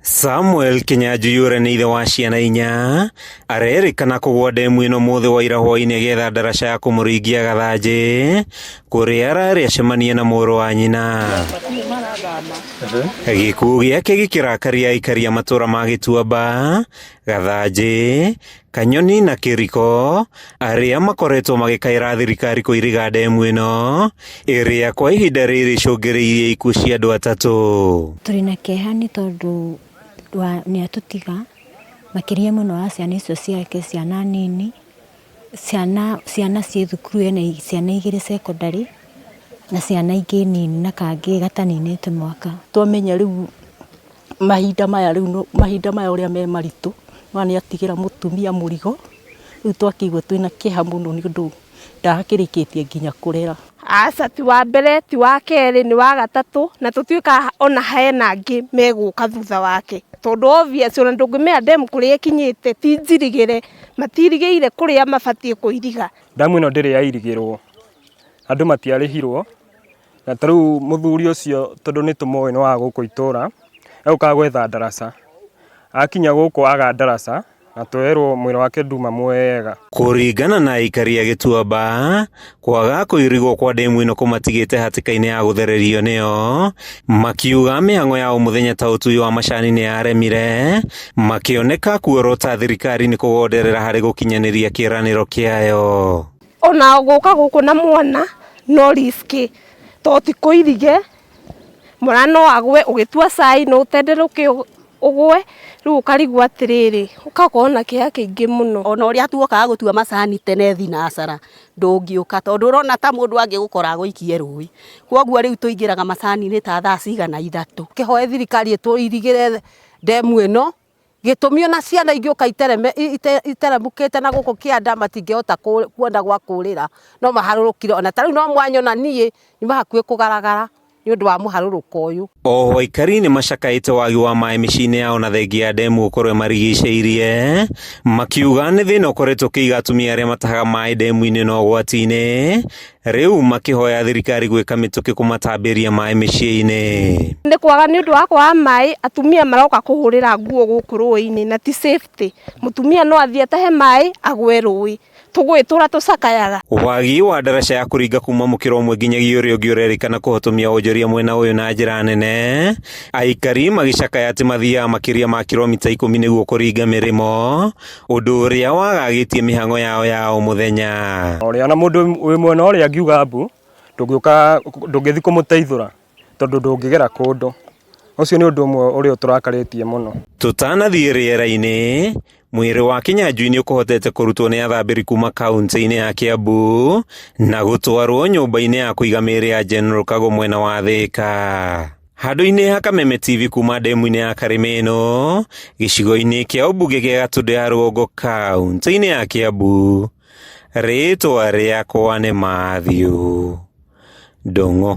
Samuel Kinyanjui ũrĩa nĩ ithe wa ciana inya arerĩkana kũgwa ndemu ĩno mũthĩ wa ira hwaĩ-inĩ agĩetha ndaraca ya kũmũringia gathanjĩ kũrĩa ararĩ acemanie na mũrũ wa nyina. Gĩkuũ gĩake gĩkĩrakaria aikari a matũra ma Gĩtuamba, Gathanjĩ, Kanyoni na Kĩriko arĩa makoretwo magĩkaĩra thirikari kũiriga ndemu ĩno ĩrĩa kwa ihinda rĩrĩ ĩcũngĩrĩirie ikuũ cia andũ atatũ. Tũrĩ na kĩeha nĩ tondũ nĩ atũtiga, makĩria mũno wa ciana icio ciake, ciana nini, ciana ciana ciĩ thukuru ena ciana igĩrĩ secondary na ciana ingĩ nini na kangĩ gataninĩte mwaka. Twamenya rĩu mahinda maya rĩu mahinda maya ũrĩa me maritũ, no nĩ atigĩra mũtumia mũrigo, rĩu twakĩigua twĩna kĩeha mũno nĩ ũndũ ndakĩrĩkĩtie nginya kũrera. Aca ti wa mbere ti wa kerĩ nĩ wa gatatũ na tũtiũĩ ona hena angĩ megũka thutha wake tondũ obvious ona ndũngĩmenya ndemu kũrĩa ĩkinyĩte ti njirigĩre matirigĩire kũrĩa mabatiĩ kũiriga. Ndamu ĩno ndĩrĩ yairigĩrwo, andũ matiarĩhirwo, na ta rĩu mũthuri ũcio tondũ nĩ tũmũĩ nĩ wa gũkũ itũra, egũkaga gwetha ndaraca, akinya gũkũ aga ndaraca na twerwo mwĩrĩ wake nduma mwega. Kũringana na aikari a Gĩtuamba, kwaga kũirigwo kwa ndemu ĩno kũmatigĩte hatĩka-inĩ ya gũthererio nĩyo, makiuga mĩhang'o ya o mũthenya ta ũtui wa macani nĩ yaremire, makĩoneka kuorota thirikari nĩ kũgonderera harĩ gũkinyanĩria kĩĩranĩro kĩayo. Ona gũka gũkũ na mwana no risk to ti kũirige mwana no agwe ũgĩtua cai no ũtenderũke ũgwe rĩu ũkarigwo atĩrĩrĩ ũgakorwo na kĩeha kĩingĩ mũno. Ona ũrĩa tuokaga gũtua macani tene thinacara ndũngĩũka tondũ ũrona ta mũndũ angĩgũkora agũikie rũĩ, koguo rĩu tũingĩraga macani-inĩ ta thaa cigana 3. Kĩhoe thirikari ĩtũirigĩre ndemu ĩno, gĩtũmi ona ciana ingĩũka iteremũkĩte na gũkũ kĩanda matingĩhota kuona gwa kũrĩra, no maharũrũkire ona ta rĩu no mwanyona niĩ nyuma hakuhĩ kũgaragara nĩ ũndũ wa mũharũrũko ũyũ. Oho aikari nĩ macakaĩte wagi wa maĩ mĩciĩ-inĩ yao na thengia ya ndemu gũkorwo ĩmarigicĩirie, makiuga nĩ thĩna ũkoretwo ũkĩiga atumia arĩa matahaga maĩ ndemu-inĩ na ũgwati-inĩ, rĩu makĩhoya thirikari gwĩka mĩtũkĩ kũmatambĩria maĩ mĩciĩ-inĩ. Nĩ kwaga nĩ ũndũ wa kwaga maĩ atumia maroka kũhũrĩra nguo gũkũ rũĩ-inĩ na ti safety, mũtumia no athiĩ atahe maĩ agwe rũĩ tũgwĩtũra tũcakayaga. Wagi wa ndaraca ya kũringa kuma mũkĩra ũmwe nginyagia ũrĩa ũngĩ ũrerĩkana kũhotomia wonjoria mwena ũyũ na njĩra nene, aikari magĩcakaya atĩ mathiaga makĩria ma kiromita 10 nĩguo kũringa mĩrĩmo, ũndũ ũrĩa wagagĩtie mĩhang'o yao ya o mũthenya. Ũrĩa ona mũndũ wĩ mwena ũrĩa angiuga mbu, ndũngĩũka ndũngĩthiĩ kũmũteithũra tondũ ndũngĩgera kũndũ. Ũcio nĩ ũndũ ũmwe ũrĩa ũtũrakarĩtie mũno. Tũtanathiĩ rĩera-inĩ, mwĩrĩ wa Kinyanjui nĩ ũkũhotete kũrutwo nĩ athambĩri kuma kaunti-inĩ ya Kiambu na gũtwarwo nyũmba-inĩ ya kũiga mĩĩrĩ ya General Kago mwena wa Thika. Handũ-inĩ ha Kameme TV kuma ndemu-inĩ ya Karĩmĩno, gĩcigo-inĩ kĩa ũmbunge gĩa Gatũndũ ya Rũgongo kaunti-inĩ ya Kiambu, rĩtwa rĩakwa nĩ Matthew Ndung'u.